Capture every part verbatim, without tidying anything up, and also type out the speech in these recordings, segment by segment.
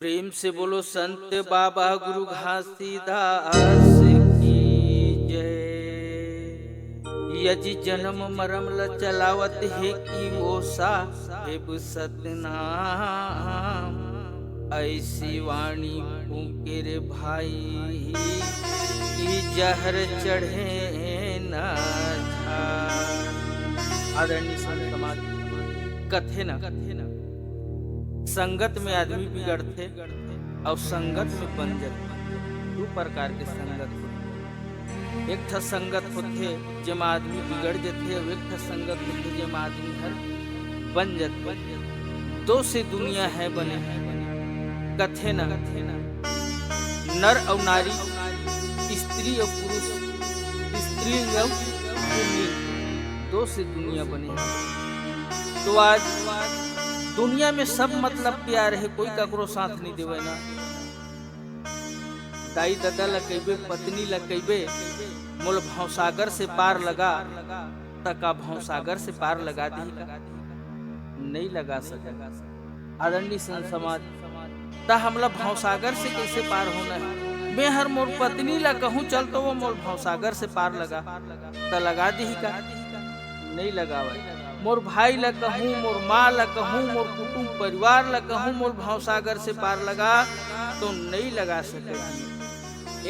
प्रेम से बोलो संत बाबा गुरु घासीदास की जय। यदि जन्म मरम ल चलावत हे कि ओ साहेब सतनाम, ऐसी वाणी फूके रे भाई कि जहर चढ़े न झाड़। आदरणीय संत समाज, कथे न, संगत में आदमी बिगड़थे अउ संगत में बन जथे। दू प्रकार के संगत होथे। एक ठा संगत होथे जेमा आदमी बिगड़ जथे, अउ एक ठा संगत होथे जेमा आदमी हर बन जथे। दो से दुनिया है बने, कथे न, नर अउ नारी, स्त्री अउ पुरुष, स्त्रीलिंग अउ पुल्लिंग, दो से दुनिया बने। तो आज दुनिया में सब मतलब प्यार है, कोई ककरो साथ नहीं देवे ना। दाई ददा ल कहिबे, पत्नी ल कहिबे, "मोल भवसागर से पार लगा," त का भवसागर से पार लगा दिही का? नहीं लगा सके। आदरणीय संत समाज, त हमला भवसागर से कैसे पार होना है? मैं हर मोर पत्नी ल कहूँ, "चल तो वो मोल भवसागर से पार लगा," त लगा दिही का? नहीं लगावय। मोर भाई ल कहूँ, मोर माँ ल कहूँ, मोर कुटुम परिवार ल कहूँ, मोर भवसागर से पार लगा, तो नहीं लगा सके।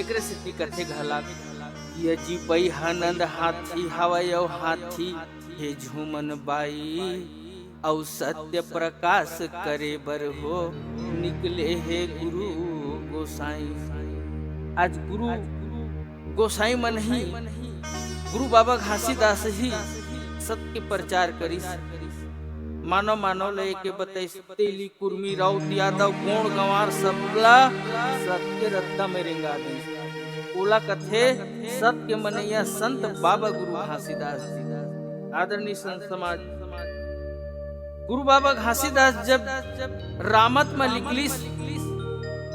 एकरे सेती कथे घला, "ये जी बई हानंद हाथी हवय अउ हाथी हे झूमन बाई, अउ सत्य प्रकाश करे बर हो निकले हे गुरु गोसाई।" आज गुरु गोसाई मन ही, गुरु बाबा घासीदास ही सत्य के प्रचार करिस। मानव मानव ल एके बतइस, तेली, कुर्मी, राउत, यादव, गोंड़, गंवार, सबला सत्य रद्दा में रेंगा दिस। ओला कथे सत्य मनैया संत बाबा गुरु घासीदास जी। आदरणीय संत समाज, गुरु बाबा घासीदास जब रामत म निकलिस,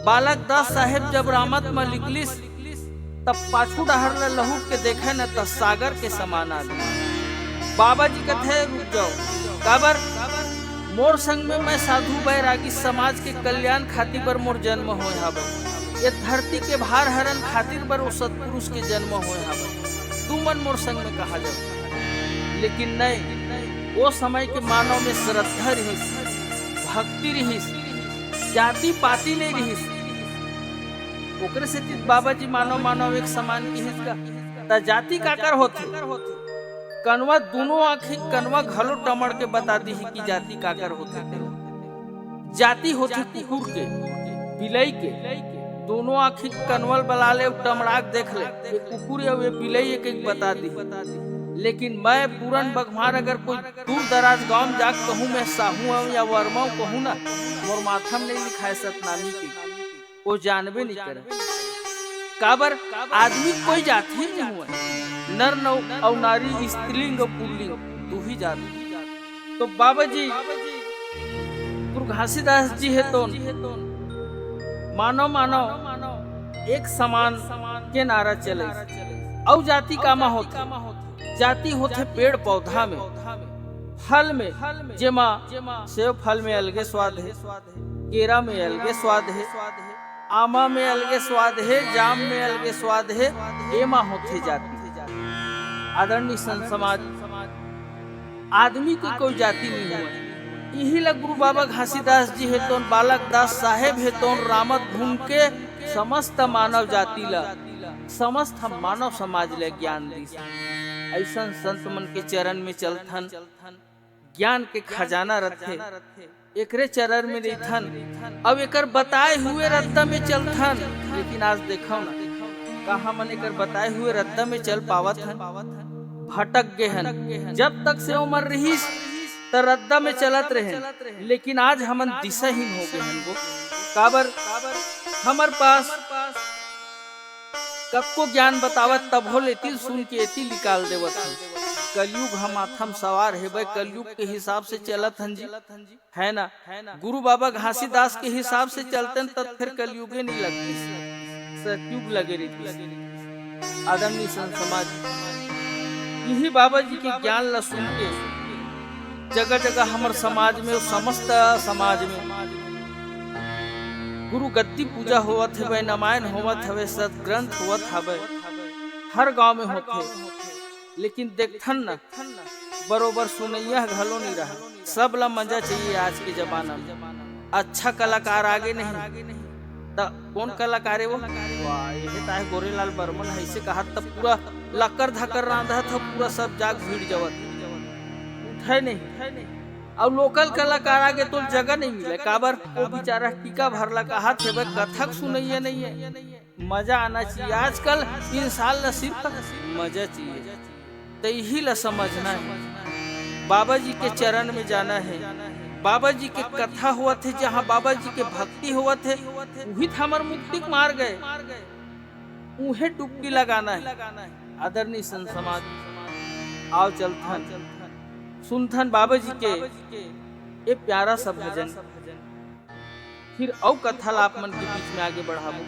बालक दास साहेब जब रामत म निकलिस, तब पाछू डहर ल लहुट के देखे न, त सागर के समान आदमी। बाबा जी कथे, "रुक जाओ।" काबर? "मोर संग में मैं साधु बैरागी समाज के कल्याण खातिर बर मोर जन्म होय हावय, ये धरती के भार हरन खातिर बर वो सतपुरुष के जन्म होय हावय, तुमन मोर संग में कहाँ जाओ?" लेकिन नहीं, वो समय के मानव में श्रद्धा रहिस, भक्ति रहिस, जाति पाति नहीं रहिस। ओकरे सेती बाबा जी मानव मानव एक समान किहिस का। त जाति काकर होथे? कनवा दूनों आँखी कनवा घलो टमड़ के बता दिही कि जाति काकर होथे। जाति होथे कुकुर के, बिलई के। दूनों आँखी कनवा ल बला ले, टमड़ा के देख ले, ये कुकुर या ये बिलई, एक एक बता दिही। लेकिन मैं पूरन बघमार अगर कोई दूर दराज गांव में जाके कहूँ मैं साहू हूँ या वर्मा हूँ कहूँ ना, मोर माथा में नहीं लिखाए सतनामी के, वो जानबे नहीं करे। काबर? आदमी कोई जात ही नहीं हुआ, नर नौ अउ नारी, स्त्रीलिंग अउ पुल्लिंग दू ही जात। तो बाबा जी गुरु घासीदास जी हे तो मानव मानव एक समान के नारा चले। अउ जाति कामा होथे? जाति होथे पेड़ पौधा में, फल में, जेमा सेव फल में अलगे स्वाद हे, केरा में अलगे स्वाद हे, आमा में अलगे स्वाद हे, जाम में अलगे स्वाद हे, एमा होथे जाति। आदरणीय संत समाज, आदमी के कोई जाति नहीं हुआ। इही ल गुरु बाबा घासीदास जी हे तोन, बालक दास साहेब हे तोन, रामत घूम के समस्त मानव जाति ल, समस्त मानव समाज ल ज्ञान दिस। ऐसन संत मन के चरण में चलथन, ज्ञान के खजाना रथे, एकरे चरण में रहिथन, अब एकर बताए हुए रद्दा में चलथन। लेकिन आज देखो ना, का हमन एकर बताए हुए रद्दा में चल पावत हन? भटक गे हन। जब तक से उमर रहिस, त रद्दा में चलत रहेन, लेकिन आज हमन दिशाहीन हो गे हन वो। काबर? हमर पास कतको ज्ञान बतावत, तभो ले तिल सुन के एती निकाल देवत हन। कलयुग हम माथा म सवार हेबे, कलयुग के हिसाब से चलत हन जी, है ना? गुरु बाबा घासीदास के हिसाब से चलतेन, तब फिर कलयुगे नहीं लगती, सतयुग लगे रहती। आदरणीय संत समाज, इही बाबा जी के ज्ञान ला सुन के जगह जगह हमर समाज में, समस्त समाज में गुरु गद्दी पूजा होवत हवय, नमायन होवत हवय, सदग्रंथ होवत हवय, हर गांव में होथे, लेकिन देखथन न, बरोबर सुनइया घलो नइ रहय। सब ला मजा चाहिए आज के जमाना में। अच्छा कलाकार आगे नहीं, त कौन कलाकार है वो? वाह, यही ताहे गोरेलाल बर्मन है, इसे कहा त पूरा लकर धकर रांधा था, पूरा सब जाग भीड़ जावत, उठे नहीं। अउ लोकल कलाकार आगे तो जगह नहीं मिले, काबर वो बेचारा टीका भरला कहा थे, कथक सुनइया नहीं है। मजा आना चाहिए। आजकल इंसान ला सिर्फ मजा चाहिए, त इही ला समझना है। बाबा जी के चरण में जाना है, बाबा जी के कथा होवत हे, जहाँ बाबा जी के भक्ति होवत हे, उही त हमर मुक्ति के मार्ग है, उहे डुबकी लगाना है। आदरणीय संत समाज, आओ चलथन, सुनथन बाबा जी के ये प्यारा सा भजन। फिर अउ कथा ला आप मन के बीच में आगे बढ़ाबो।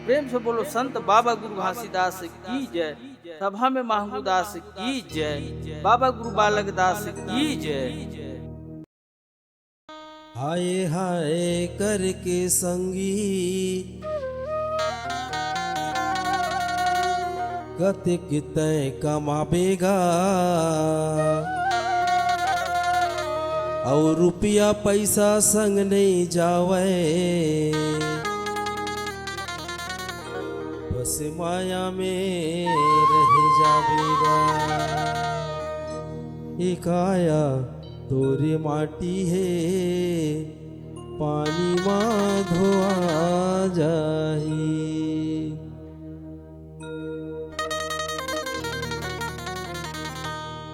प्रेम से बोलो, संत बाबा गुरु घासीदास की जय, सभा में महंगू दास की जय, बाबा गुरु बालक दास की जय। हाय हाय करके संगी, कतेक तैं कमाबे गा, अउ रुपया पैसा संग नइ जावय, बस माया में रह जाबे गा। ए काया तोरे माटी हे, पानी मा धोआ जाही।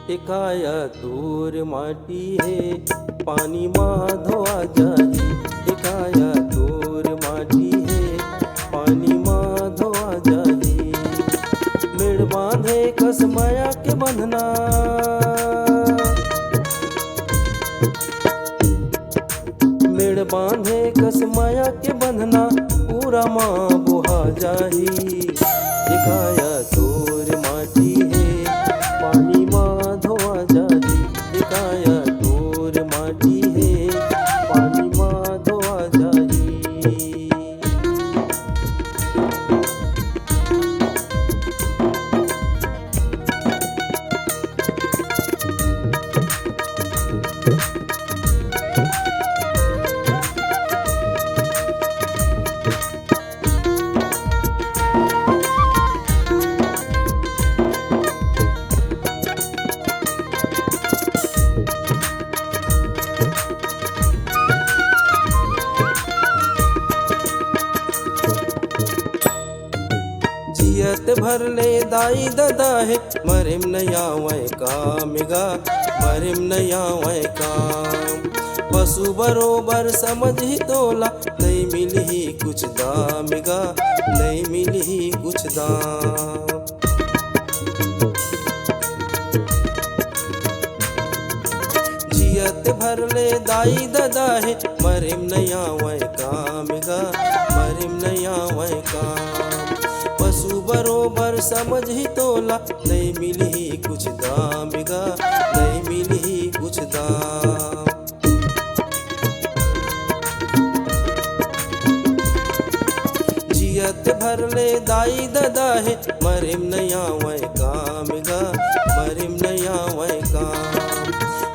ए काया तोर माटी हे, पानी मा धोआ जाही। ए काया तोर माटी हे, पानी मा धोआ जाही। मेड़ बांधे कस माया के बंधना, मेड़ बांधे कस माया के बंधना, पूरा मा बोहा जाही। ए काया तोर माटी हे, पानी मा धोआ जाही। ए काया तोर माटी हे, पानी मा धोआ जाही। जियत भर ले दाई ददा हे, मरेम नइ आवय काम गा, मरेम नइ आवय काम। पशु बरोबर समझही तोला, नइ मिलही कुछ दाम गा, नइ मिलही कुछ दाम। जियत भर ले दाई ददा हे, मरेम नइ आवय काम गा, मरेम नइ आवय काम। पशु बरोबर समझही तोला, नइ मिलही कुछ दाम गा, नइ मिलही कुछ दाम। जियत भर ले दाई ददा हे, मरेम नइ आवय काम गा, मरेम नइ आवय काम।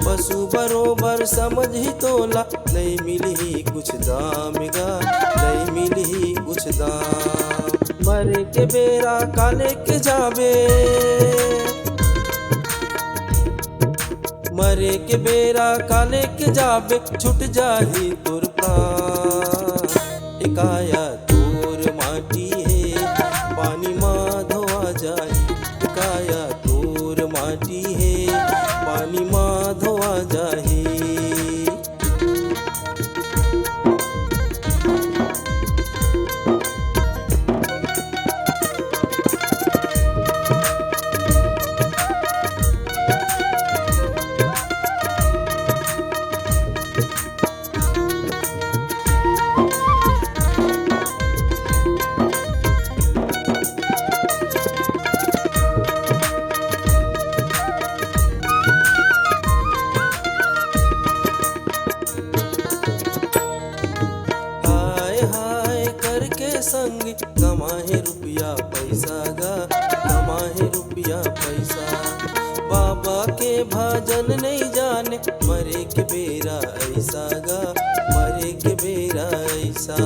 पशु बरोबर समझही तोला, नइ मिलही कुछ दाम गा, नइ मिलही कुछ दाम। मरे के बेरा काले के जाबे, मरे के बेरा काले के जाबे, छूट जाही तोर प्राण। ए काया तोर माटी हे, पानी मा धोआ जाही। ए काया तोर माटी हे, पानी मा धोआ जाही। करके संग कमाहे रुपया पैसा गा, कमाहे रुपया पैसा। बाबा के भजन नहीं जाने, मरे के बेरा ऐसा गा, मरे के बेरा ऐसा।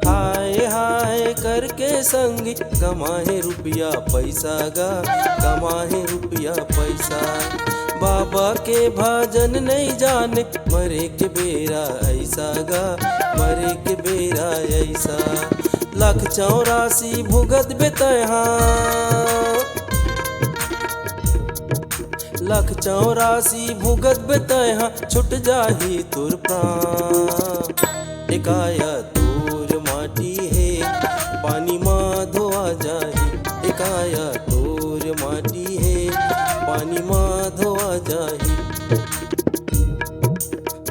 हाय हाय करके संग कमाहे रुपया पैसा गा, कमाहे रुपया पैसा। बाबा के भजन नहीं जाने, मरे के बेरा ऐसा गा, मरे के बेरा ऐसा। लख चौरासी भुगत बेतहा, लख चौरासी भुगत बेतहा, छुट जाही तोर प्राण। एकाया तोर माटी हे, पानी मा धोआ जाही। एकाया तोर माटी हे, पानी मा धोआ जाही।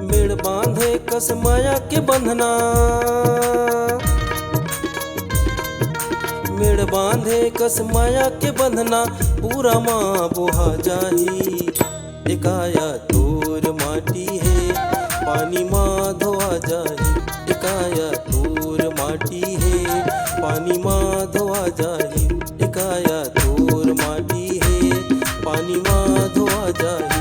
मेड़ बांधे कस माया के बंधना, मेड़ बांधे कस माया के बंधना, पूरा मा बोहा जाही। एकाया तोर माटी हे, पानी मा धोआ जाही। एकाया तोर माटी हे, पानी मा धोआ जाही। एकाया तोर माटी हे, पानी मा धोआ जाही।